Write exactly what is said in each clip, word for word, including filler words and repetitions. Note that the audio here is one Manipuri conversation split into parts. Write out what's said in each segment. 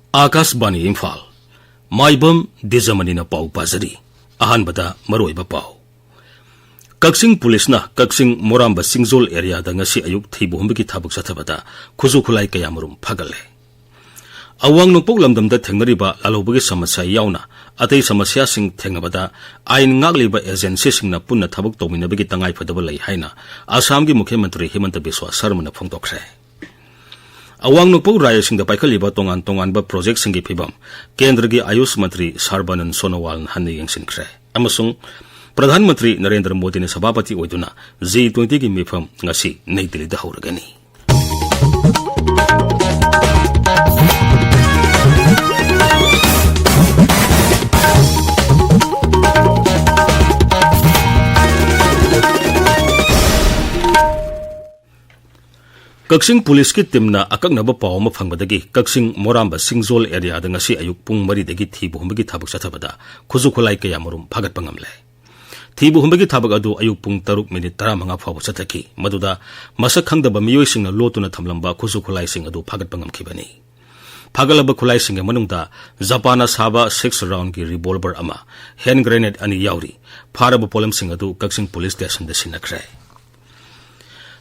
ꯑꯥꯀꯥꯁꯕꯥꯅꯤ ꯏꯝꯐꯥꯜ꯫ ꯃꯥꯏꯕꯝ ꯗꯤꯖꯃꯅꯤꯅ ꯄꯥꯎ ꯄꯥꯖꯔꯤ꯫ ꯑꯍꯥꯟꯕꯗ ꯃꯔꯨꯑꯣꯏꯕ ꯄꯥꯎ꯫ ꯀꯛꯆꯤꯡ ꯄꯨꯂꯤꯁꯅ ꯀꯛꯆꯤꯡ ꯃꯣꯔꯥꯝꯕ ꯆꯤꯡꯖꯣꯜ ꯑꯦꯔꯤꯌꯥꯗ ꯉꯁꯤ ꯑꯌꯨꯛ ꯊꯤꯕ ꯍꯨꯝꯕꯒꯤ ꯊꯕꯛ ꯆꯠꯊꯕꯗ ꯈꯨꯠꯁꯨ ꯈꯨꯠꯂꯥꯏ ꯀꯌꯥꯃꯔꯨꯝ ꯐꯥꯒꯠꯂꯦ꯫ ꯑꯋꯥꯡ ꯅꯣꯡꯄꯣꯛ ꯂꯝꯗꯝꯗ ꯊꯦꯡꯅꯔꯤꯕ ꯂꯥꯜꯍꯧꯕꯒꯤ ꯁꯃꯁ꯭ꯌꯥ ꯌꯥꯎꯅ ꯑꯇꯩ ꯁꯃꯁ꯭ꯌꯥꯁꯤꯡ ꯊꯦꯡꯅꯕꯗ ꯑꯥꯏꯟ ꯉꯥꯛꯂꯤꯕ ꯑꯦꯖꯦꯟꯁꯤꯁꯤꯡꯅ ꯄꯨꯟꯅ ꯊꯕꯛ ꯇꯧꯃꯤꯟꯅꯕꯒꯤ ꯇꯉꯥꯏꯐꯗꯕ ꯂꯩ ꯍꯥꯏꯅ ꯑꯁꯥꯝꯒꯤ ꯃꯨꯈ꯭ꯌ ꯃꯟꯇ꯭ꯔꯤ ꯍꯤꯃꯟꯇ ꯕꯤꯁ꯭ꯋꯥ ꯁꯔꯃꯅ ꯐꯣꯡꯗꯣꯛꯈ꯭ꯔꯦ꯫ ꯑꯋꯥꯡ ꯅꯣꯡꯄꯣꯛ ꯔꯥꯖ꯭ꯌꯁꯤꯡꯗ ꯄꯥꯏꯈꯠꯂꯤꯕ ꯇꯣꯉꯥꯟ ꯇꯣꯉꯥꯟꯕ ꯄ꯭ꯔꯣꯖꯦꯛꯁꯤꯡꯒꯤ ꯐꯤꯚꯝ ꯀꯦꯟꯗ꯭ꯔꯒꯤ ꯑꯥꯌꯨꯁ ꯃꯟꯇ꯭ꯔꯤ ꯁꯔꯕꯥꯅꯟ ꯁꯣꯅꯣꯋꯥꯜꯅ ꯍꯟꯅ ꯌꯦꯡꯁꯤꯟꯈ꯭ꯔꯦ ꯑꯃꯁꯨꯡ ꯄ꯭ꯔꯙꯥꯟ ꯃꯟꯇ꯭ꯔꯤ ꯅꯔꯦꯟꯗ꯭ꯔ ꯃꯣꯗꯤꯅ ꯁꯚꯥꯄꯇꯤ ꯑꯣꯏꯗꯨꯅ ꯖꯤ ꯇ꯭ꯋꯦꯟꯇꯤꯒꯤ ꯃꯤꯐꯝ ꯉꯁꯤ ꯅꯩ ꯗꯤꯜꯂꯤꯗ ꯍꯧꯔꯒꯅꯤ꯫ ꯀꯛꯆꯤꯡ ꯄꯨꯂꯤꯁꯀꯤ ꯇꯤꯝꯅ ꯑꯀꯛꯅꯕ ꯄꯥꯎ ꯑꯃ ꯐꯪꯕꯗꯒꯤ ꯀꯛꯆꯤꯡ ꯃꯣꯔꯥꯝꯕ ꯁꯤꯡꯖꯣꯜ ꯑꯦꯔꯤꯌꯥꯗ ꯉꯁꯤ ꯑꯌꯨꯛ ꯄꯨꯡ ꯃꯔꯤꯗꯒꯤ ꯊꯤꯕ ꯍꯨꯝꯕꯒꯤ ꯊꯕꯛ ꯆꯠꯊꯕꯗ ꯈꯨꯠꯁꯨ ꯈꯨꯠꯂꯥꯏ ꯀꯌꯥꯃꯔꯨꯝ ꯐꯥꯒꯠꯄ ꯉꯝꯂꯦ꯫ ꯊꯤꯕ ꯍꯨꯝꯕꯒꯤ ꯊꯕꯛ ꯑꯗꯨ ꯑꯌꯨꯛ ꯄꯨꯡ ꯇꯔꯨꯛ ꯃꯤꯅꯤꯠ ꯇꯔꯥꯃꯉꯥ ꯐꯥꯎꯕ ꯆꯠꯊꯈꯤ꯫ ꯃꯗꯨꯗ ꯃꯁꯛ ꯈꯪꯗꯕ ꯃꯤꯑꯣꯏꯁꯤꯡꯅ ꯂꯣꯠꯇꯨꯅ ꯊꯝꯂꯝꯕ ꯈꯨꯠꯁꯨ ꯈꯨꯠꯂꯥꯏꯁꯤꯡ ꯑꯗꯨ ꯐꯥꯒꯠꯄ ꯉꯝꯈꯤꯕꯅꯤ꯫ ꯐꯥꯒꯠꯂꯕ ꯈꯨꯠꯂꯥꯏꯁꯤꯡꯒꯤ ꯃꯅꯨꯡꯗ ꯖꯄꯥꯟꯅ ꯁꯥꯕ ꯁꯤꯛꯁ ꯔꯥꯎꯟꯒꯤ ꯔꯤꯚꯣꯜꯚꯔ ꯑꯃ, ꯍꯦꯟ ꯒ꯭ꯔꯦꯅꯦꯗ ꯑꯅꯤ ꯌꯥꯎꯔꯤ꯫ ꯐꯥꯔꯕ ꯄꯣꯠꯂꯝꯁꯤꯡ ꯑꯗꯨ ꯀꯛꯆꯤꯡ ꯄꯨꯂꯤꯁ ꯁ꯭ꯇꯦꯁꯟꯗ ꯁꯤꯟꯅꯈ꯭ꯔꯦ꯫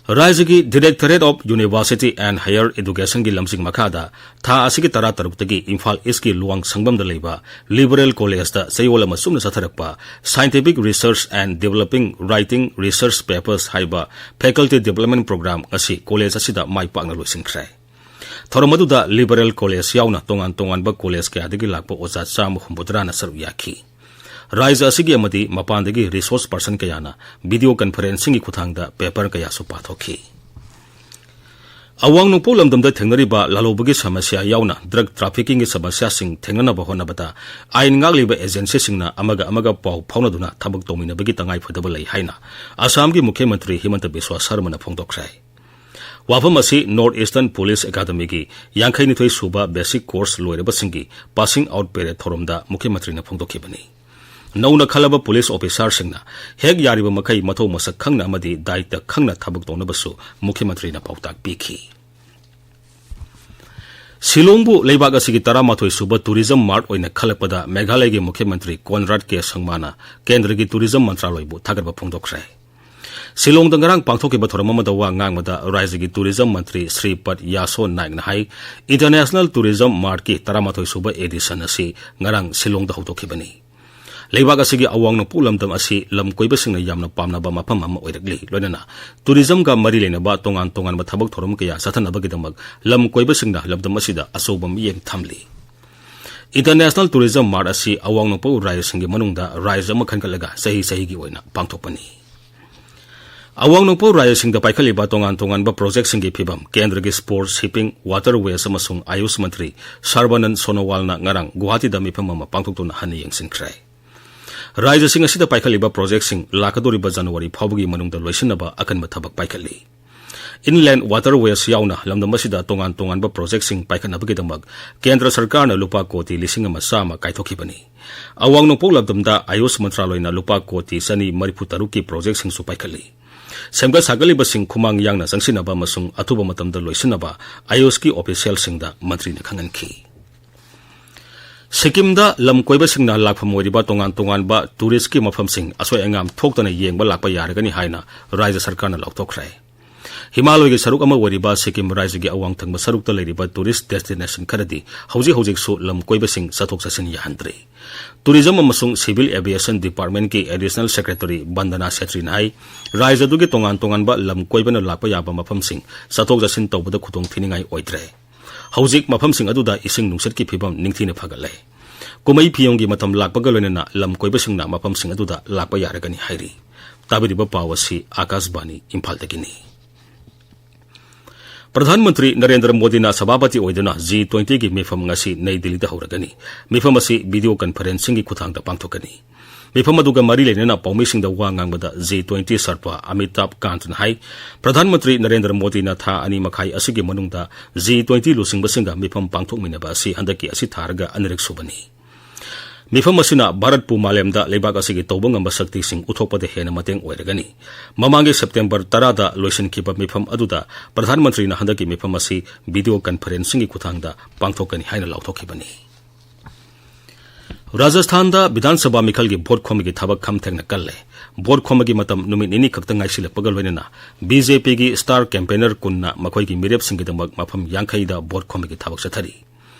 ꯔꯥꯖ꯭ꯌꯒꯤ Directorate of University and Higher Educationꯒꯤ ꯂꯝꯖꯤꯡ ꯃꯈꯥꯗ ꯊꯥ ꯑꯁꯤꯒꯤ ꯇꯔꯥꯇꯔꯨꯛꯇꯒꯤ ꯏꯝꯐꯥꯜ ꯏꯁ꯭ꯠꯀꯤ ꯂꯨꯋꯥꯡ ꯁꯪꯕꯝꯗ ꯂꯩꯕ ꯂꯤꯕꯔꯦꯜ ꯀꯣꯂꯦꯖꯇ ꯆꯌꯣꯜ ꯑꯃ ꯆꯨꯞꯅ ꯆꯠꯊꯔꯛꯄ Scientific Research and Developing Writing Research Papers ꯍꯥꯏꯕ faculty development program ꯉꯁꯤ ꯀꯣꯂꯦꯖ ꯑꯁꯤꯗ ꯃꯥꯏ ꯄꯥꯛꯅ ꯂꯣꯏꯁꯤꯟꯈ꯭ꯔꯦ꯫ ꯊꯧꯔꯝ ꯑꯗꯨꯗ ꯂꯤꯕꯔꯦꯜ ꯀꯣꯂꯦꯖ ꯌꯥꯎꯅ ꯇꯣꯉꯥꯟ ꯇꯣꯉꯥꯟꯕ ꯀꯣꯂꯦꯖ ꯀꯌꯥꯗꯒꯤ ꯂꯥꯛꯄ ꯑꯣꯖꯥ ꯆꯥꯝꯃ ꯍꯨꯝꯐꯨꯇꯔꯥꯅ ꯁꯔꯨꯛ ꯌꯥꯈꯤ꯫ ꯔꯥꯖ꯭ꯌ ꯑꯁꯤꯒꯤ ꯑꯃꯗꯤ ꯃꯄꯥꯟꯗꯒꯤ ꯔꯤꯁꯣꯔꯁ ꯄꯔꯁꯟ ꯀꯌꯥꯅ ꯚꯤꯗꯤꯑꯣ ꯀꯟꯐꯔꯦꯟꯁꯤꯡꯒꯤ ꯈꯨꯠꯊꯥꯡꯗ ꯄꯦꯄꯔ ꯀꯌꯥꯁꯨ ꯄꯥꯊꯣꯛꯈꯤ꯫ ꯑꯋꯥꯡ ꯅꯣꯡꯄꯣꯛ ꯂꯝꯗꯝꯗ ꯊꯦꯡꯅꯔꯤꯕ ꯂꯥꯜꯍꯧꯕꯒꯤ ꯁꯃꯁ꯭ꯌꯥ ꯌꯥꯎꯅ ꯗ꯭ꯔꯒ ꯇ꯭ꯔꯥꯐꯤꯀꯤꯡꯒꯤ ꯁꯃꯁ꯭ꯌꯥꯁꯤꯡ ꯊꯦꯡꯅꯅꯕ ꯍꯣꯠꯅꯕꯗ ꯑꯥꯏꯟ ꯉꯥꯛꯂꯤꯕ ꯑꯦꯖꯦꯟꯁꯤꯁꯤꯡꯅ ꯑꯃꯒ ꯑꯃꯒ ꯄꯥꯎ ꯐꯥꯎꯅꯗꯨꯅ ꯊꯕꯛ ꯇꯧꯃꯤꯟꯅꯕꯒꯤ ꯇꯉꯥꯏꯐꯗꯕ ꯂꯩ ꯍꯥꯏꯅ ꯑꯁꯥꯝꯒꯤ ꯃꯨꯈ꯭ꯌ ꯃꯟꯇ꯭ꯔꯤ ꯍꯤꯃꯟꯇ ꯕꯤꯁ꯭ꯋꯥ ꯁꯔꯃꯅ ꯐꯣꯡꯗꯣꯛꯈ꯭ꯔꯦ꯫ ꯋꯥꯐꯝ ꯑꯁꯤ North Eastern Police Academyꯒꯤ ꯌꯥꯡꯈꯩꯅꯤꯊꯣꯏ ꯁꯨꯕ basic course ꯂꯣꯏꯔꯕꯁꯤꯡꯒꯤ passing out parade ꯊꯧꯔꯝꯗ ꯃꯨꯈ꯭ꯌ ꯃꯟꯇ꯭ꯔꯤꯅ ꯐꯣꯡꯗꯣꯛꯈꯤꯕꯅꯤ꯫ ꯅꯧꯅ ꯈꯜꯂꯕ ꯄꯨꯂꯤꯁ ꯑꯣꯐꯤꯁꯥꯔꯁꯤꯡꯅ ꯍꯦꯛ ꯌꯥꯔꯤꯕ ꯃꯈꯩ ꯃꯊꯧ ꯃꯁꯛ ꯈꯪꯅ ꯑꯃꯗꯤ ꯗꯥꯌꯤꯠꯇ ꯈꯪꯅ ꯊꯕꯛ ꯇꯧꯅꯕꯁꯨ ꯃꯨꯈ꯭ꯌ ꯃꯟꯇ꯭ꯔꯤꯅ ꯄꯥꯎꯇꯥꯛ ꯄꯤꯈꯤ꯫ ꯁꯤꯂꯣꯡꯕꯨ ꯂꯩꯕꯥꯛ ꯑꯁꯤꯒꯤ ꯇꯔꯥꯃꯥꯊꯣꯏ ꯁꯨꯕ ꯇꯨꯔꯤꯖꯝ ꯃꯥꯔꯠ ꯑꯣꯏꯅ ꯈꯜꯂꯛꯄꯗ ꯃꯦꯘꯥꯂꯌꯒꯤ ꯃꯨꯈ꯭ꯌ ꯃꯟꯇ꯭ꯔꯤ ꯀꯣꯟꯔꯥꯗ ꯀꯦ ꯁꯪꯃꯥꯅ ꯀꯦꯟꯗ꯭ꯔꯒꯤ ꯇꯨꯔꯤꯖꯝ ꯃꯟꯇ꯭ꯔꯥꯂꯣꯏꯕꯨ ꯊꯥꯒꯠꯄ ꯐꯣꯡꯗꯣꯛꯈ꯭ꯔꯦ꯫ ꯁꯤꯂꯣꯡꯗ ꯉꯔꯥꯡ ꯄꯥꯡꯊꯣꯛꯈꯤꯕ ꯊꯧꯔꯝ ꯑꯃꯗ ꯋꯥ ꯉꯥꯡꯕꯗ ꯔꯥꯖ꯭ꯌꯒꯤ ꯇꯨꯔꯤꯖꯝ ꯃꯟꯇ꯭ꯔꯤ ꯁ꯭ꯔꯤꯄꯗ ꯌꯥꯁꯣ ꯅꯥꯏꯛꯅ ꯍꯥꯏ, ꯏꯟꯇꯔꯅꯦꯁꯅꯦꯜ ꯇꯨꯔꯤꯖꯝ ꯃꯥꯔꯠꯀꯤ ꯇꯔꯥꯃꯥꯊꯣꯏ ꯁꯨꯕ ꯑꯦꯗꯤꯁꯟ ꯑꯁꯤ ꯉꯔꯥꯡ ꯁꯤꯂꯣꯡꯗ ꯍꯧꯗꯣꯛꯈꯤꯕꯅꯤ꯫ ꯂꯩꯕꯥꯛ ꯑꯁꯤꯒꯤ ꯑꯋꯥꯡ ꯅꯣꯡꯄꯣꯛ ꯂꯝꯗꯝ ꯑꯁꯤ ꯂꯝ ꯀꯣꯏꯕꯁꯤꯡꯅ ꯌꯥꯝꯅ ꯄꯥꯝꯅꯕ ꯃꯐꯝ ꯑꯃ ꯑꯣꯏꯔꯛꯂꯤ꯫ ꯂꯣꯏꯅꯅ ꯇꯨꯔꯤꯖꯝꯒ ꯃꯔꯤ ꯂꯩꯅꯕ ꯇꯣꯉꯥꯟ ꯇꯣꯉꯥꯟꯕ ꯊꯕꯛ ꯊꯧꯔꯝ ꯀꯌꯥ ꯆꯠꯊꯅꯕꯒꯤꯗꯃꯛ ꯂꯝ ꯀꯣꯏꯕꯁꯤꯡꯅ ꯂꯝꯗꯝ ꯑꯁꯤꯗ ꯑꯆꯧꯕ ꯃꯤꯠꯌꯦꯡ ꯊꯝꯂꯤ꯫ ꯏꯟꯇꯔꯅꯦꯁꯅꯦꯜ ꯇꯨꯔꯤꯖꯝ ꯃꯥꯔꯠ ꯑꯁꯤ ꯑꯋꯥꯡ ꯅꯣꯡꯄꯣꯛ ꯔꯥꯖ꯭ꯌꯁꯤꯡꯒꯤ ꯃꯅꯨꯡꯗ ꯔꯥꯖ꯭ꯌ ꯑꯃ ꯈꯟꯒꯠꯂꯒ ꯆꯍꯤ ꯆꯍꯤꯒꯤ ꯑꯣꯏꯅ ꯄꯥꯡꯊꯣꯛꯄꯅꯤ꯫ ꯑꯋꯥꯡ ꯅꯣꯡꯄꯣꯛ ꯔꯥꯖ꯭ꯌꯁꯤꯡꯗ ꯄꯥꯏꯈꯠꯂꯤꯕ ꯇꯣꯉꯥꯟ ꯇꯣꯉꯥꯟꯕ ꯄ꯭ꯔꯣꯖꯦꯛꯁꯤꯡꯒꯤ ꯐꯤꯕꯝ ꯀꯦꯟꯗ꯭ꯔꯒꯤ ꯁ꯭ꯄꯣꯔꯠꯁ, ꯁꯤꯞꯄꯤꯡ, ꯋꯥꯇꯔ ꯋꯦꯁ ꯑꯃꯁꯨꯡ ꯑꯥꯌꯨꯁ ꯃꯟꯇ꯭ꯔꯤ ꯁꯔꯕꯥꯅꯟꯗ ꯁꯣꯅꯣꯋꯥꯜꯅ ꯉꯔꯥꯡ ꯒꯨꯋꯥꯍꯥꯇꯤꯗ ꯃꯤꯐꯝ ꯑꯃ ꯄꯥꯡꯊꯣꯛꯇꯨꯅ ꯍꯟꯅ ꯌꯦꯡꯁꯤꯟꯈ꯭ꯔꯦ꯫ ꯔꯥꯖ꯭ꯌꯁꯤꯡ ꯑꯁꯤꯗ ꯄꯥꯏꯈꯠꯂꯤꯕ ꯄ꯭ꯔꯣꯖꯦꯛꯁꯤꯡ ꯂꯥꯛꯀꯗꯧꯔꯤꯕ ꯖꯅꯋꯥꯔꯤ ꯐꯥꯎꯕꯒꯤ ꯃꯅꯨꯡꯗ ꯂꯣꯏꯁꯤꯟꯅꯕ ꯑꯀꯟꯕ ꯊꯕꯛ ꯄꯥꯏꯈꯠꯂꯤ꯫ ꯏꯟꯂꯦꯟꯗ ꯋꯥꯇꯔ ꯋꯦꯁ ꯌꯥꯎꯅ ꯂꯝꯗꯝ ꯑꯁꯤꯗ ꯇꯣꯉꯥꯟ ꯇꯣꯉꯥꯟꯕ ꯄ꯭ꯔꯣꯖꯦꯛꯁꯤꯡ ꯄꯥꯏꯈꯠꯅꯕꯒꯤꯗꯃꯛ ꯀꯦꯟꯗ꯭ꯔ ꯁꯔꯀꯥꯔꯅ ꯂꯨꯄꯥ ꯀꯣꯇꯤ ꯂꯤꯁꯤꯡ ꯑꯃ ꯆꯥꯝꯃ ꯀꯥꯏꯊꯣꯛꯈꯤꯕꯅꯤ꯫ ꯑꯋꯥꯡ ꯅꯣꯡꯄꯣꯛ ꯂꯝꯗꯝꯗ ꯑꯥꯌꯨꯁ ꯃꯟꯇ꯭ꯔꯥꯂꯣꯏꯅ ꯂꯨꯄꯥ ꯀꯣꯇꯤ ꯆꯅꯤ ꯃꯔꯤꯐꯨ ꯇꯔꯨꯛꯀꯤ ꯄ꯭ꯔꯣꯖꯦꯛꯁꯤꯡꯁꯨ ꯄꯥꯏꯈꯠꯂꯤ꯫ ꯁꯦꯝꯒꯠ ꯁꯥꯒꯠꯂꯤꯕꯁꯤꯡ ꯈꯨꯃꯥꯡ ꯌꯥꯡꯅ ꯆꯪꯁꯤꯟꯅꯕ ꯑꯃꯁꯨꯡ ꯑꯊꯨꯕ ꯃꯇꯝꯗ ꯂꯣꯏꯁꯤꯟꯅꯕ ꯑꯥꯌꯨꯁꯀꯤ ꯑꯣꯐꯤꯁꯤꯌꯦꯜꯁꯤꯡꯗ ꯃꯟꯇ꯭ꯔꯤꯅ ꯈꯪꯍꯟꯈꯤ꯫ ꯁꯤꯛꯀꯤꯝꯗ ꯂꯝ ꯀꯣꯏꯕꯁꯤꯡꯅ ꯂꯥꯛꯐꯝ ꯑꯣꯏꯔꯤꯕ ꯇꯣꯉꯥꯟ ꯇꯣꯉꯥꯟꯕ ꯇꯨꯔꯤꯁꯀꯤ ꯃꯐꯝꯁꯤꯡ ꯑꯁꯣꯏ ꯑꯉꯥꯝ ꯊꯣꯛꯇꯅ ꯌꯦꯡꯕ ꯂꯥꯛꯄ ꯌꯥꯔꯒꯅꯤ ꯍꯥꯏꯅ ꯔꯥꯖ꯭ꯌ ꯁꯔꯀꯥꯔꯅ ꯂꯥꯎꯊꯣꯛꯈ꯭ꯔꯦ꯫ ꯍꯤꯃꯥꯂꯣꯏꯒꯤ ꯁꯔꯨꯛ ꯑꯃ ꯑꯣꯏꯔꯤꯕ ꯁꯤꯛꯀꯤꯝ ꯔꯥꯖ꯭ꯌꯒꯤ ꯑꯋꯥꯡ ꯊꯪꯕ ꯁꯔꯨꯛꯇ ꯂꯩꯔꯤꯕ ꯇꯨꯔꯤꯁ ꯗꯦꯁꯇꯤꯅꯦꯁꯟ ꯈꯔꯗꯤ ꯍꯧꯖꯤꯛ ꯍꯧꯖꯤꯛꯁꯨ ꯂꯝ ꯀꯣꯏꯕꯁꯤꯡ ꯆꯠꯊꯣꯛ ꯆꯠꯁꯤꯟ ꯌꯥꯍꯟꯗ꯭ꯔꯤ꯫ ꯇꯨꯔꯤꯖꯝ ꯑꯃꯁꯨꯡ ꯁꯤꯚꯤꯜ ꯑꯦꯚꯤꯌꯦꯁꯟ ꯗꯤꯄꯥꯔꯠꯃꯦꯟꯠꯀꯤ ꯑꯦꯗꯤꯁꯅꯦꯜ ꯁꯦꯀ꯭ꯔꯦꯇꯔꯤ ꯕꯟꯗꯅꯥ ꯁꯦꯇ꯭ꯔꯤꯅ ꯍꯥꯏ, ꯔꯥꯖ꯭ꯌ ꯑꯗꯨꯒꯤ ꯇꯣꯉꯥꯟ ꯇꯣꯉꯥꯟꯕ ꯂꯝ ꯀꯣꯏꯕꯅ ꯂꯥꯛꯄ ꯌꯥꯕ ꯃꯐꯝꯁꯤꯡ ꯆꯠꯊꯣꯛ ꯆꯠꯁꯤꯟ ꯇꯧꯕꯗ ꯈꯨꯗꯣꯡ ꯊꯤꯅꯤꯡꯉꯥꯏ ꯑꯣꯏꯗ꯭ꯔꯦ꯫ ꯍꯧꯖꯤꯛ ꯃꯐꯝꯁꯤꯡ ꯑꯗꯨꯗ ꯏꯁꯤꯡ ꯅꯨꯡꯁꯤꯠꯀꯤ ꯐꯤꯕꯝ ꯅꯤꯡꯊꯤꯅ ꯐꯒꯠꯂꯦ꯫ ꯀꯨꯝꯍꯩ ꯐꯤꯌꯣꯡꯒꯤ ꯃꯇꯝ ꯂꯥꯛꯄꯒ ꯂꯣꯏꯅꯅ ꯂꯝ ꯀꯣꯏꯕꯁꯤꯡꯅ ꯃꯐꯝꯁꯤꯡ ꯑꯗꯨꯗ ꯂꯥꯛꯄ ꯌꯥꯔꯒꯅꯤ ꯍꯥꯏꯔꯤ꯫ ꯇꯥꯕꯤꯔꯤꯕ ꯄꯥꯎ ꯑꯁꯤ ꯑꯥꯀꯥꯁꯕꯥꯅꯤ ꯏꯝꯐꯥꯜꯗꯒꯤꯅꯤ꯫ ꯄ꯭ꯔꯙꯥꯟ ꯃꯟꯇ꯭ꯔꯤ ꯅꯔꯦꯟꯗ꯭ꯔ ꯃꯣꯗꯤꯅ ꯁꯚꯥꯄꯇꯤ ꯑꯣꯏꯗꯨꯅ ꯖꯤ ꯇ꯭ꯋꯦꯟꯇꯤꯒꯤ ꯃꯤꯐꯝ ꯉꯁꯤ ꯅꯩ ꯗꯤꯜꯂꯤꯗ ꯍꯧꯔꯒꯅꯤ꯫ ꯃꯤꯐꯝ ꯑꯁꯤ ꯚꯤꯗꯤꯑꯣ ꯀꯟꯐꯔꯦꯟꯁꯤꯡꯒꯤ ꯈꯨꯠꯊꯥꯡꯗ ꯄꯥꯡꯊꯣꯛꯀꯅꯤ꯫ ꯃꯤꯐꯝ ꯑꯗꯨꯒ ꯃꯔꯤ ꯂꯩꯅꯅ ꯄꯥꯎꯃꯤꯁꯤꯡꯗ ꯋꯥ ꯉꯥꯡꯕꯗ ꯖꯤ ꯇ꯭ꯋꯦꯟꯇꯤ ꯁꯔꯄ ꯑꯃꯤꯇꯥꯚ ꯀꯥꯟꯠꯅ ꯍꯥꯏ, ꯄ꯭ꯔꯙꯥꯟ ꯃꯟꯇ꯭ꯔꯤ ꯅꯔꯦꯟꯗ꯭ꯔ ꯃꯣꯗꯤꯅ ꯊꯥ ꯑꯅꯤ ꯃꯈꯥꯏ ꯑꯁꯤꯒꯤ ꯃꯅꯨꯡꯗ ꯖꯤ ꯇ꯭ꯋꯦꯟꯇꯤ ꯂꯨꯆꯤꯡꯕꯁꯤꯡꯒ ꯃꯤꯐꯝ ꯄꯥꯡꯊꯣꯛꯃꯤꯟꯅꯕ ꯑꯁꯤ ꯍꯟꯗꯛꯀꯤ ꯑꯁꯤ ꯊꯥꯔꯒ ꯑꯅꯤꯔꯛ ꯁꯨꯕꯅꯤ꯫ ꯃꯤꯐꯝ ꯑꯁꯤꯅ ꯚꯥꯔꯠꯄꯨ ꯃꯥꯂꯦꯝꯗ ꯂꯩꯕꯥꯛ ꯑꯁꯤꯒꯤ ꯇꯧꯕ ꯉꯝꯕ ꯁꯛꯇꯤꯁꯤꯡ ꯎꯠꯊꯣꯛꯄꯗ ꯍꯦꯟꯅ ꯃꯇꯦꯡ ꯑꯣꯏꯔꯒꯅꯤ꯫ ꯃꯃꯥꯡꯒꯤ ꯁꯦꯞꯇꯦꯝꯕꯔ ꯇꯔꯥꯗ ꯂꯣꯏꯁꯤꯟꯈꯤꯕ ꯃꯤꯐꯝ ꯑꯗꯨꯗ ꯄ꯭ꯔꯙꯥꯟ ꯃꯟꯇ꯭ꯔꯤꯅ ꯍꯟꯗꯛꯀꯤ ꯃꯤꯐꯝ ꯑꯁꯤ ꯚꯤꯗꯤꯑꯣ ꯀꯟꯐꯔꯦꯟꯁꯤꯡꯒꯤ ꯈꯨꯠꯊꯥꯡꯗ ꯄꯥꯡꯊꯣꯛꯀꯅꯤ ꯍꯥꯏꯅ ꯂꯥꯎꯊꯣꯛꯈꯤꯕꯅꯤ꯫ ꯔꯥꯖꯁꯊꯥꯟꯗ ꯕꯤꯙꯥꯟ ꯁꯚꯥ ꯃꯤꯈꯜꯒꯤ ꯚꯣꯠ ꯈꯣꯝꯕꯒꯤ ꯊꯕꯛ ꯈꯝ ꯊꯦꯡꯅ ꯀꯜꯂꯦ꯫ ꯚꯣꯠ ꯈꯣꯝꯕꯒꯤ ꯃꯇꯝ ꯅꯨꯃꯤꯠ ꯅꯤꯅꯤ ꯈꯛꯇ ꯉꯥꯏꯁꯤꯜꯂꯛꯄꯒ ꯂꯣꯏꯅꯅ ꯕꯤ ꯖꯦ ꯄꯤꯒꯤ ꯁ꯭ꯇꯥꯔ ꯀꯦꯝꯄꯦꯅꯔ ꯀꯨꯟꯅ ꯃꯈꯣꯏꯒꯤ ꯃꯤꯔꯦꯞꯁꯤꯡꯒꯤꯗꯃꯛ ꯃꯐꯝ ꯌꯥꯡꯈꯩꯗ ꯚꯣꯠ ꯈꯣꯝꯕꯒꯤ ꯊꯕꯛ ꯆꯠꯊꯔꯤ꯫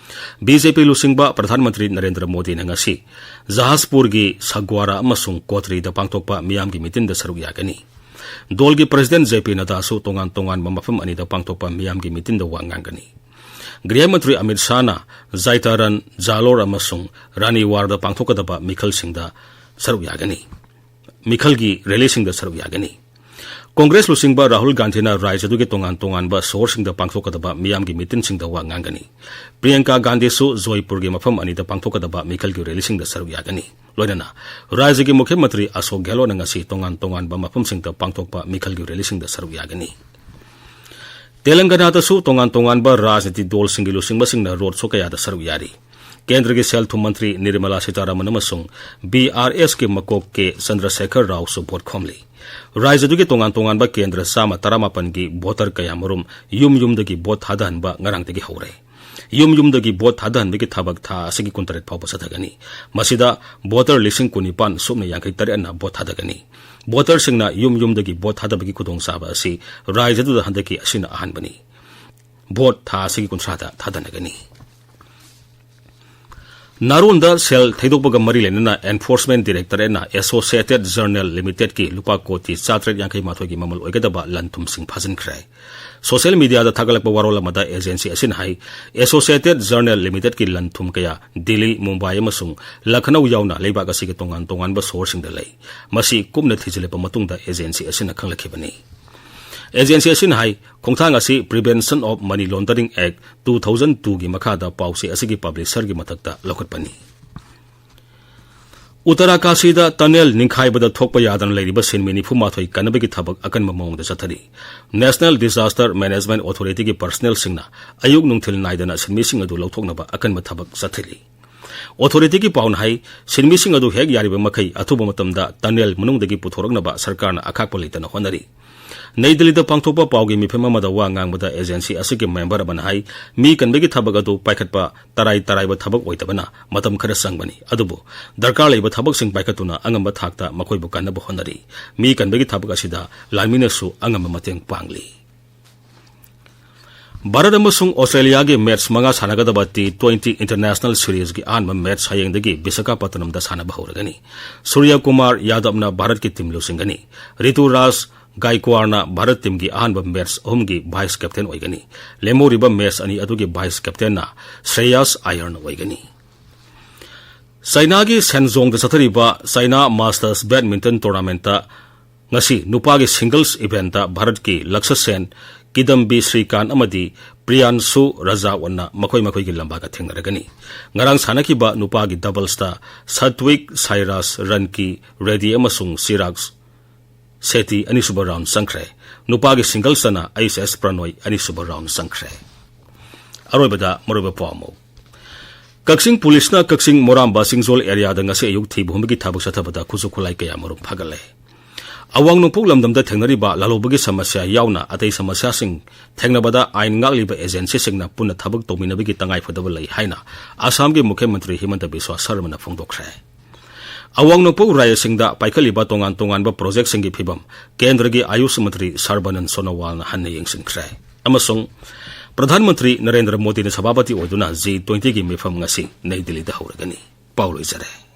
ꯕꯤ ꯖꯦ ꯄꯤ ꯂꯨꯆꯤꯡꯕ ꯄ꯭ꯔꯙꯥꯟ ꯃꯟꯇ꯭ꯔꯤ ꯅꯔꯦꯟꯗ꯭ꯔ ꯃꯣꯗꯤꯅ ꯉꯁꯤ ꯖꯍꯥꯖꯄꯨꯔꯒꯤ ꯁꯒ꯭ꯋꯥꯔꯥ ꯑꯃꯁꯨꯡ ꯀꯣꯇ꯭ꯔꯤꯗ ꯄꯥꯡꯊꯣꯛꯄ ꯃꯤꯌꯥꯝꯒꯤ ꯃꯤꯇꯤꯟꯗ ꯁꯔꯨꯛ ꯌꯥꯒꯅꯤ꯫ ꯗꯣꯜꯒꯤ ꯄ꯭ꯔꯁꯤꯗꯦꯟ ꯖꯦ ꯄꯤ ꯅꯗꯥꯁꯨ ꯇꯣꯉꯥꯟ ꯇꯣꯉꯥꯟꯕ ꯃꯐꯝ ꯑꯅꯤꯗ ꯄꯥꯡꯊꯣꯛꯄ ꯃꯤꯌꯥꯝꯒꯤ ꯃꯤꯇꯤꯟꯗ ꯋꯥ ꯉꯥꯡꯒꯅꯤ꯫ ꯒ꯭ꯔꯤꯍ ꯃꯟꯇ꯭ꯔꯤ ꯑꯃꯤꯠ ꯁꯥꯍꯅ ꯖꯥꯏꯇꯥꯔꯟ, ꯖꯥꯂꯣꯔ ꯑꯃꯁꯨꯡ ꯔꯥꯅꯤꯋꯥꯔꯗ ꯄꯥꯡꯊꯣꯛꯀꯗꯕ ꯃꯤꯈꯜꯁꯤꯡꯗ ꯁꯔꯨꯛ ꯌꯥꯒꯅꯤ꯫ ꯃꯤꯈꯜꯒꯤ ꯔꯦꯂꯤꯁꯤꯡꯗ ꯁꯔꯨꯛ ꯌꯥꯒꯅꯤ꯫ ꯀꯣꯡꯒ꯭ꯔꯦꯁ ꯂꯨꯆꯤꯡꯕ ꯔꯥꯍꯨꯜ ꯒꯥꯟꯙꯤꯅ ꯔꯥꯏꯖ꯭ꯌꯗꯨꯒꯤ ꯇꯣꯉꯥꯟ ꯇꯣꯉꯥꯟꯕ ꯁꯣꯍꯣꯔꯁꯤꯡꯗ ꯄꯥꯡꯊꯣꯛꯀꯗꯕ ꯃꯤꯌꯥꯝꯒꯤ ꯃꯤꯇꯤꯟꯁꯤꯡꯗ ꯋꯥ ꯉꯥꯡꯒꯅꯤ꯫ ꯄ꯭ꯔꯤꯌꯪꯀꯥ ꯒꯥꯟꯙꯤꯁꯨ ꯖꯣꯏꯄꯨꯔꯒꯤ ꯃꯐꯝ ꯑꯅꯤꯗ ꯄꯥꯡꯊꯣꯛꯀꯗꯕ ꯃꯤꯈꯜꯒꯤ ꯔꯦꯂꯤꯁꯤꯡꯗ ꯁꯔꯨꯛ ꯌꯥꯒꯅꯤ꯫ ꯂꯣꯏꯅꯅ ꯔꯥꯏꯖ꯭ꯌꯒꯤ ꯃꯨꯈ꯭ꯌ ꯃꯟꯇ꯭ꯔꯤ ꯑꯁꯣꯛ ꯒꯦꯍꯂꯣꯠꯅ ꯉꯁꯤ ꯇꯣꯉꯥꯟ ꯇꯣꯉꯥꯟꯕ ꯃꯐꯝꯁꯤꯡꯗ ꯄꯥꯡꯊꯣꯛꯄ ꯃꯤꯈꯜꯒꯤ ꯔꯦꯂꯤꯁꯤꯡꯗ ꯁꯔꯨꯛ ꯌꯥꯒꯅꯤ꯫ ꯇꯦꯂꯪꯒꯅꯥꯗꯁꯨ ꯇꯣꯉꯥꯟ ꯇꯣꯉꯥꯟꯕ ꯔꯥꯖꯅꯤꯇꯤ ꯗꯣꯜꯁꯤꯡꯒꯤ ꯂꯨꯆꯤꯡꯕꯁꯤꯡꯅ ꯔꯣꯗ ꯁꯣ ꯀꯌꯥꯗ ꯁꯔꯨꯛ ꯌꯥꯔꯤ꯫ ꯀꯦꯟꯗ꯭ꯔꯒꯤ ꯁꯦꯜ ꯊꯨꯝ ꯃꯟꯇ꯭ꯔꯤ ꯅꯤꯔꯃꯂꯥ ꯁꯤꯇꯥꯔꯥꯃꯟ ꯑꯃꯁꯨꯡ ꯕꯤ ꯑꯥꯔ ꯑꯦꯁꯀꯤ ꯃꯀꯣꯛ ꯀꯦ ꯆꯟꯗ꯭ꯔꯁꯦꯈꯔ ꯔꯥꯎꯁꯨ ꯚꯣꯠ ꯈꯣꯝꯂꯤ꯫ ꯔꯥꯏꯖ꯭ꯌꯗꯨꯒꯤ ꯇꯣꯉꯥꯟ ꯇꯣꯉꯥꯟꯕ ꯀꯦꯟꯗ꯭ꯔ ꯆꯥꯝꯃ ꯇꯔꯥꯃꯥꯄꯟꯒꯤ ꯚꯣꯇꯔ ꯀꯌꯥꯃꯔꯨꯝ ꯌꯨꯝ ꯌꯨꯝꯗꯒꯤ ꯚꯣꯠ ꯊꯥꯗꯍꯟꯕ ꯉꯔꯥꯡꯗꯒꯤ ꯍꯧꯔꯦ꯫ ꯌꯨꯝ ꯌꯨꯝꯗꯒꯤ ꯚꯣꯠ ꯊꯥꯗꯍꯟꯕꯒꯤ ꯊꯕꯛ ꯊꯥ ꯑꯁꯤꯒꯤ ꯀꯨꯟꯇꯔꯦꯠ ꯐꯥꯎꯕ ꯆꯠꯊꯒꯅꯤ꯫ ꯃꯁꯤꯗ ꯚꯣꯇꯔ ꯂꯤꯁꯤꯡ ꯀꯨꯟꯅꯤꯄꯥꯟ ꯁꯨꯞꯅ ꯌꯥꯡꯈꯩ ꯇꯔꯦꯠꯅ ꯚꯣꯠ ꯊꯥꯗꯒꯅꯤ꯫ ꯚꯣꯇꯔꯁꯤꯡꯅ ꯌꯨꯝ ꯌꯨꯝꯗꯒꯤ ꯚꯣꯠ ꯊꯥꯗꯕꯒꯤ ꯈꯨꯗꯣꯡꯆꯥꯕ ꯑꯁꯤ ꯔꯥꯏꯖ꯭ꯌꯗꯨꯗ ꯍꯟꯗꯛꯀꯤ ꯑꯁꯤꯅ ꯑꯍꯥꯟꯕꯅꯤ꯫ ꯚꯣꯠ ꯊꯥ ꯑꯁꯤꯒꯤ ꯀꯨꯟꯊ꯭ꯔꯥꯗ ꯊꯥꯗꯅꯒꯅꯤ꯫ ꯅꯥꯔꯣꯟꯗ ꯁꯦꯜ ꯊꯩꯗꯣꯛꯄꯒ ꯃꯔꯤ ꯂꯩꯅꯅ ꯑꯦꯟꯐꯣꯔꯁꯃꯦꯟ ꯗꯥꯏꯔꯦꯛꯇꯣꯔꯦꯠꯅ ꯑꯦꯁꯣꯁꯤꯌꯦꯇꯦꯗ ꯖꯔꯅꯦꯜ ꯂꯤꯃꯤꯇꯦꯗꯀꯤ ꯂꯨꯄꯥ ꯀꯣꯇꯤ ꯆꯥꯇ꯭ꯔꯦꯠ ꯌꯥꯡꯈꯩ ꯃꯥꯊꯣꯏꯒꯤ ꯃꯃꯜ ꯑꯣꯏꯒꯗꯕ ꯂꯟ ꯊꯨꯝꯁꯤꯡ ꯐꯥꯖꯤꯟꯈ꯭ꯔꯦ꯫ ꯁꯣꯁꯤꯌꯦꯜ ꯃꯤꯗꯤꯌꯥꯗ ꯊꯥꯒꯠꯂꯛꯄ ꯋꯥꯔꯣꯜ ꯑꯃꯗ ꯑꯦꯖꯦꯟꯁꯤ ꯑꯁꯤꯅ ꯍꯥꯏ, ꯑꯦꯁꯣꯁꯤꯌꯦꯇꯦꯗ ꯖꯔꯅꯦꯜ ꯂꯤꯃꯤꯇꯦꯗꯀꯤ ꯂꯟ ꯊꯨꯝ ꯀꯌꯥ ꯗꯤꯜꯂꯤ, ꯃꯨꯝꯕꯥꯏ ꯑꯃꯁꯨꯡ ꯂꯈꯅꯧ ꯌꯥꯎꯅ ꯂꯩꯕꯥꯛ ꯑꯁꯤꯒꯤ ꯇꯣꯉꯥꯟ ꯇꯣꯉꯥꯟꯕ ꯁꯣꯍꯣꯔꯁꯤꯡꯗ ꯂꯩ꯫ ꯃꯁꯤ ꯀꯨꯞꯅ ꯊꯤꯖꯤꯜꯂꯕ ꯃꯇꯨꯡꯗ ꯑꯦꯖꯦꯟꯁꯤ ꯑꯁꯤꯅ ꯈꯪꯂꯛꯈꯤꯕꯅꯤ꯫ ꯑꯦꯖꯦꯟꯁꯤ ꯑꯁꯤꯅ ꯍꯥꯏ, ꯈꯣꯡꯊꯥꯡ ꯑꯁꯤ Prevention of Money Laundering Act two thousand twoꯒꯤ ꯃꯈꯥꯗ ꯄꯥꯎꯆꯦ ꯑꯁꯤꯒꯤ ꯄꯕ꯭ꯂꯤꯁꯔꯒꯤ ꯃꯊꯛꯇ ꯂꯧꯈꯠꯄꯅꯤ꯫ ꯎꯠꯇꯔꯥꯀꯥꯁꯤꯗ ꯇꯅꯦꯜ ꯅꯤꯡꯈꯥꯏꯕꯗ ꯊꯣꯛꯄ ꯌꯥꯗꯅ ꯂꯩꯔꯤꯕ ꯁꯤꯟꯃꯤ ꯅꯤꯐꯨ ꯃꯥꯊꯣꯏ ꯀꯟꯅꯕꯒꯤ ꯊꯕꯛ ꯑꯀꯟꯕ ꯃꯑꯣꯡꯗ ꯆꯠꯊꯔꯤ꯫ National Disaster Management Authorityꯒꯤ ꯄꯔꯁꯅꯦꯜꯁꯤꯡꯅ ꯑꯌꯨꯛ ꯅꯨꯡꯊꯤꯜ ꯅꯥꯏꯗꯅ ꯁꯤꯟꯃꯤꯁꯤꯡ ꯑꯗꯨ ꯂꯧꯊꯣꯛꯅꯕ ꯑꯀꯟꯕ ꯊꯕꯛ ꯆꯠꯊꯔꯤ꯫ ꯑꯣꯊꯣꯔꯤꯇꯤꯒꯤ ꯄꯥꯎꯅ ꯍꯥꯏ, ꯁꯤꯟꯃꯤꯁꯤꯡ ꯑꯗꯨ ꯍꯦꯛ ꯌꯥꯔꯤꯕ ꯃꯈꯩ ꯑꯊꯨꯕ ꯃꯇꯝꯗ ꯇꯅꯦꯜ ꯃꯅꯨꯡꯗꯒꯤ ꯄꯨꯊꯣꯔꯛꯅꯕ ꯁꯔꯀꯥꯔꯅ ꯑꯈꯥꯛꯄ ꯂꯩꯇꯅ ꯍꯣꯠꯅꯔꯤ꯫ ꯅꯩ ꯗꯤꯜꯂꯤꯗ ꯄꯥꯡꯊꯣꯛꯄ ꯄꯥꯎꯒꯤ ꯃꯤꯐꯝ ꯑꯃꯗ ꯋꯥ ꯉꯥꯡꯕꯗ ꯑꯦꯖꯦꯟꯁꯤ ꯑꯁꯤꯒꯤ ꯃꯦꯝꯕꯔ ꯑꯃꯅ ꯍꯥꯏ, ꯃꯤ ꯀꯟꯕꯒꯤ ꯊꯕꯛ ꯑꯗꯨ ꯄꯥꯏꯈꯠꯄ ꯇꯔꯥꯏ ꯇꯔꯥꯏꯕ ꯊꯕꯛ ꯑꯣꯏꯗꯕꯅ ꯃꯇꯝ ꯈꯔ ꯆꯪꯕꯅꯤ, ꯑꯗꯨꯕꯨ ꯗꯔꯀꯥꯔ ꯂꯩꯕ ꯊꯕꯛꯁꯤꯡ ꯄꯥꯏꯈꯠꯇꯨꯅ ꯑꯉꯝꯕ ꯊꯥꯛꯇ ꯃꯈꯣꯏꯕꯨ ꯀꯟꯅꯕ ꯍꯣꯠꯅꯔꯤ꯫ ꯃꯤ ꯀꯟꯕꯒꯤ ꯊꯕꯛ ꯑꯁꯤꯗ ꯂꯥꯟꯃꯤꯅꯁꯨ ꯑꯉꯝꯕ ꯃꯇꯦꯡ ꯄꯥꯡꯂꯤ꯫ ꯚꯥꯔꯠ ꯑꯃꯁꯨꯡ ꯑꯣꯁꯇ꯭ꯔꯦꯂꯤꯌꯥꯒꯤ ꯃꯦꯠꯆ ꯃꯉꯥ ꯁꯥꯟꯅꯒꯗꯕ ꯇꯤ ꯇ꯭ꯋꯦꯟꯇꯤ ꯏꯟꯇꯔꯅꯦꯁꯅꯦꯜ ꯁꯤꯔꯤꯖꯒꯤ ꯑꯍꯥꯟꯕ ꯃꯦꯠꯆ ꯍꯌꯦꯡꯗꯒꯤ ꯕꯤꯁꯥꯈꯥꯄꯠꯇꯅꯝꯗ ꯁꯥꯟꯅꯕ ꯍꯧꯔꯒꯅꯤ꯫ ꯁꯨꯔ꯭ꯌ ꯀꯨꯃꯥꯔ ꯌꯥꯗꯕꯅ ꯚꯥꯔꯠꯀꯤ ꯇꯤꯝ ꯂꯨꯆꯤꯡꯒꯅꯤ꯫ ꯔꯤꯇꯨ ꯔꯥꯖ ꯒꯥꯏꯀ꯭ꯋꯥꯔꯅ ꯚꯥꯔꯠ ꯇꯤꯝꯒꯤ ꯑꯍꯥꯟꯕ ꯃꯦꯠꯆ ꯑꯍꯨꯝꯒꯤ ꯚꯥꯏꯁ ꯀꯦꯞꯇꯦꯟ ꯑꯣꯏꯒꯅꯤ꯫ ꯂꯦꯝꯍꯧꯔꯤꯕ ꯃꯦꯠꯆ ꯑꯅꯤ ꯑꯗꯨꯒꯤ ꯚꯥꯏꯁ ꯀꯦꯞꯇꯦꯟꯅ ꯁ꯭ꯔꯦꯌꯥꯁ ꯑꯌꯔꯅ ꯑꯣꯏꯒꯅꯤ꯫ ꯆꯥꯏꯅꯥꯒꯤ ꯁꯦꯟꯖꯣꯡꯗ ꯆꯠꯊꯔꯤꯕ ꯆꯥꯏꯅꯥ ꯃꯥꯁꯇꯔꯁ ꯕꯦꯗꯃꯤꯟꯇꯟ ꯇꯣꯔꯅꯥꯃꯦꯟꯇ ꯉꯁꯤ ꯅꯨꯄꯥꯒꯤ ꯁꯤꯡꯒꯜꯁ ꯏꯚꯦꯟꯇ ꯚꯥꯔꯠꯀꯤ ꯂꯛꯁ ꯁꯦꯟ, ꯀꯤꯗꯝꯕꯤ ꯁ꯭ꯔꯤꯀꯥꯟ ꯑꯃꯗꯤ ꯄ꯭ꯔꯤꯌꯥꯟꯁꯨ ꯔꯖꯥꯋꯟꯅ ꯃꯈꯣꯏ ꯃꯈꯣꯏꯒꯤ ꯂꯝꯕꯥꯒ ꯊꯦꯡꯅꯔꯒꯅꯤ꯫ ꯉꯔꯥꯡ ꯁꯥꯟꯅꯈꯤꯕ ꯅꯨꯄꯥꯒꯤ ꯗꯕꯜꯁꯇ ꯁꯥꯇ꯭ꯋꯤꯛ ꯁꯥꯏꯔꯥꯁ ꯔꯟꯀꯤ ꯔꯦꯗꯤ ꯑꯃꯁꯨꯡ ꯆꯤꯔꯥꯒ ꯁꯦꯇꯤ ꯑꯅꯤꯁꯨꯕ ꯔꯥꯎꯟ ꯆꯪꯈ꯭ꯔꯦ꯫ ꯅꯨꯄꯥꯒꯤ ꯁꯤꯡꯒꯜꯁꯇꯅ ꯑꯩꯆ ꯑꯦꯁ ꯄ꯭ꯔꯅꯣꯏ ꯑꯅꯤꯁꯨꯕ ꯔꯥꯎꯟ ꯆꯪꯈ꯭ꯔꯦ꯫ ꯑꯔꯣꯏꯕꯗ ꯃꯔꯨꯑꯣꯏꯕ ꯄꯥꯎ ꯑꯃꯨꯛ꯫ ꯀꯛꯆꯤꯡ ꯄꯨꯂꯤꯁꯅ ꯀꯛꯆꯤꯡ ꯃꯣꯔꯥꯝꯕ ꯆꯤꯡꯖꯣꯜ ꯑꯦꯔꯤꯌꯥꯗ ꯉꯁꯤ ꯑꯌꯨꯛ ꯊꯤꯕ ꯍꯨꯝꯕꯒꯤ ꯊꯕꯛ ꯆꯠꯊꯕꯗ ꯈꯨꯠꯁꯨ ꯈꯨꯠꯂꯥꯏ ꯀꯌꯥ ꯃꯔꯨꯝ ꯐꯥꯒꯠꯂꯦ꯫ ꯑꯋꯥꯡ ꯅꯣꯡꯄꯣꯛ ꯂꯝꯗꯝꯗ ꯊꯦꯡꯅꯔꯤꯕ ꯂꯥꯜꯍꯧꯕꯒꯤ ꯁꯃꯁ꯭ꯌꯥ ꯌꯥꯎꯅ ꯑꯇꯩ ꯁꯃꯁ꯭ꯌꯥꯁꯤꯡ ꯊꯦꯡꯅꯕꯗ ꯑꯥꯏꯟ ꯉꯥꯛꯂꯤꯕ ꯑꯦꯖꯦꯟꯁꯤꯁꯤꯡꯅ ꯄꯨꯟꯅ ꯊꯕꯛ ꯇꯧꯃꯤꯟꯅꯕꯒꯤ ꯇꯉꯥꯏꯐꯗꯕ ꯂꯩ ꯍꯥꯏꯅ ꯑꯁꯥꯝꯒꯤ ꯃꯨꯈ꯭ꯌ ꯃꯟꯇ꯭ꯔꯤ ꯍꯤꯃꯟꯇ ꯕꯤꯁ꯭ꯋꯥ ꯁꯔꯃꯅ ꯐꯣꯡꯗꯣꯛꯈ꯭ꯔꯦ꯫ ꯑꯋꯥꯡ ꯅꯣꯡꯄꯣꯛ ꯔꯥꯖ꯭ꯌꯁꯤꯡꯗ ꯄꯥꯏꯈꯠꯂꯤꯕ ꯇꯣꯉꯥꯟ ꯇꯣꯉꯥꯟꯕ ꯄ꯭ꯔꯣꯖꯦꯛꯁꯤꯡꯒꯤ ꯐꯤꯕꯝ ꯀꯦꯟꯗ꯭ꯔꯒꯤ ꯑꯌꯨꯁ ꯃꯟꯇ꯭ꯔꯤ ꯁꯔꯕꯥꯅꯟ ꯁꯣꯅꯣꯋꯥꯜꯅ ꯍꯟꯅ ꯌꯦꯡꯁꯤꯟꯈ꯭ꯔꯦ꯫ ꯑꯃꯁꯨꯡ ꯄ꯭ꯔꯙꯥꯟ ꯃꯟꯇ꯭ꯔꯤ ꯅꯔꯦꯟꯗ꯭ꯔ ꯃꯣꯗꯤꯅ ꯁꯚꯥꯄꯇꯤ ꯑꯣꯏꯗꯨꯅ ꯖꯤ ꯇ꯭ꯋꯦꯟꯇꯤꯒꯤ ꯃꯤꯐꯝ ꯉꯁꯤ ꯅꯩ ꯗꯤꯜꯂꯤꯗ ꯍꯧꯔꯒꯅꯤ꯫ ꯄꯥꯎ ꯂꯣꯏꯖꯔꯦ꯫